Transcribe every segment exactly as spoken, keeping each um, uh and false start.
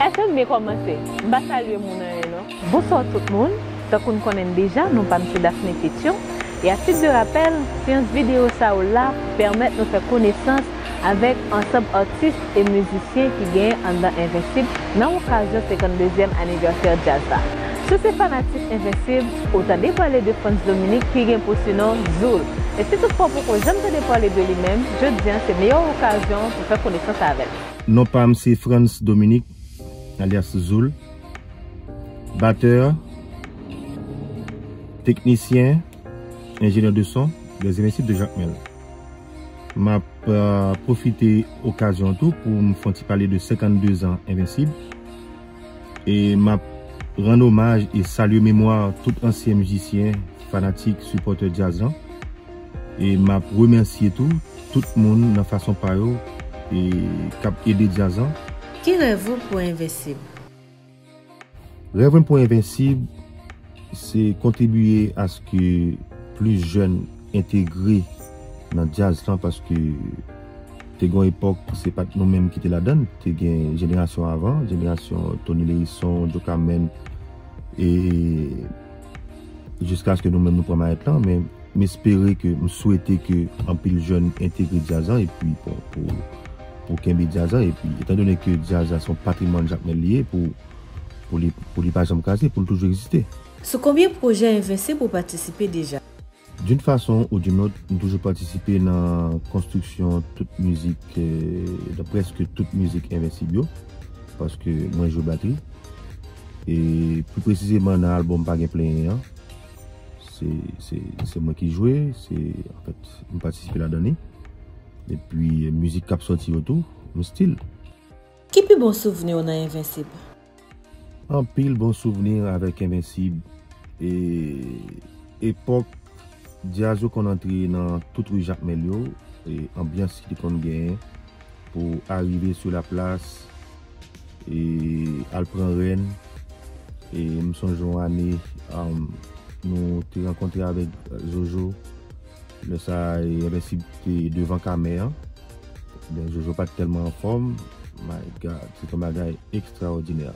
Èske n byen kòmanse? M pa salye moun anyen non. Bonswa tout moun. Tankou n konnen m deja, non pa m se Daphné Pétion. E a tit de rapèl, seyans videyo sa yo la pou pèmèt nou fè konesans avèk ansanm atis e mizisyen ki genyen anndan Envensib nan okazyon senkanndezyèm anivèsè djaz la. Si w se fanatik Envensib, ou tande pale de Frantz Dominique ki gen pou sinon Zoul. E si toutfwa w poko janm tande pale de li menm, jodi a se meyè okazyon pou fè konesans avè l. Non pa m se Frantz Dominique, alyas Zoul, batè, teknisyen, enjenyè de son, Les Invincibles de Jacmel. M ap, euh, pwofite okazyon an tou pou m fè yon ti pale de senkannde zan Envensib. E m ap rann omaj e salye memwa tout ansyen mizisyen, fanatik, sipòtè djaz lan. E m ap remèsye tou tout moun nan fason pa yo e k ap ede djaz lan. Ki rèv ou pou Envensib? Rèv mwen pou Envensib, se kontribiye aske plis jèn entegre nan djaz lan, paske te gen yon epòk, se pa t nou menm ki te ladan l, te gen jenerasyon avan, jenerasyon Tony Lérisson, Joe Camène, e jiskaske nou menm nou pran mayèt lan, men m espere ke, m swete ke anpil jèn entegre djaz lan, epi bon, pou, pou kenbe djaz lan, epi etandone ke djaz la se yon patrimwàn Jakmèl li ye, pou, pou li, pou li pa janm kraze, pou l toujou egziste. Sou konbyen pwojè Envensib ou patisipe deja? D'une façon ou d'une autre, m toujou patisipe nan konstriksyon tout mizik, euh, nan prèske tout mizik Envensib yo, paske mwen jwe batri. E pli presizeman nan albòm Pa Gen Plenyen an, se, se, se mwen ki jwe, se, anfèt, m patisipe ladan li. Epi, mizik k ap sòti yo tou, m still. Ki pi bon souvni w nan Envensib? Anpil bon souvni avèk Envensib. E epòk djaz yo konn antre nan tout ri Jakmèl yo, e anbyans ki te konn genyen pou arive sou laplas, e al pran rèn. E m sonje yon ane, um, nou te rankontre avèk Jojo. Lè sa a, e, Envensib te devan kamè an. Ben, Jojo pa t tèlman anfòm. My God, se t yon bagay ekstraòdinè.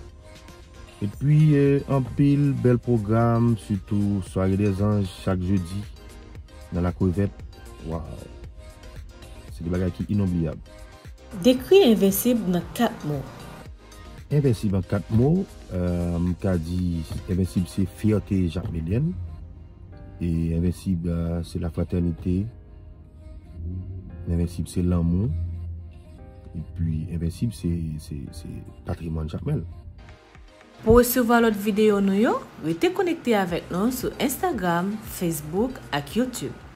Epi, e, anpil bèl pwogram, sitou Soirée des Anges chak jedi nan La Crevette. Waw! Se de bagay ki inoubliyab. Dekri Envensib nan kat mo. Envensib an kat mo, euh, m ka di Envensib se fyète jakmelyèn. E Envensib, euh, se lafratènite. Envensib se lanmou. Epi Envensib se, se, se patrimwàn Jakmèl. Pou resevwa lòt videyo nou yo, rete konekte avèk nou sou Instagram, Facebook ak YouTube.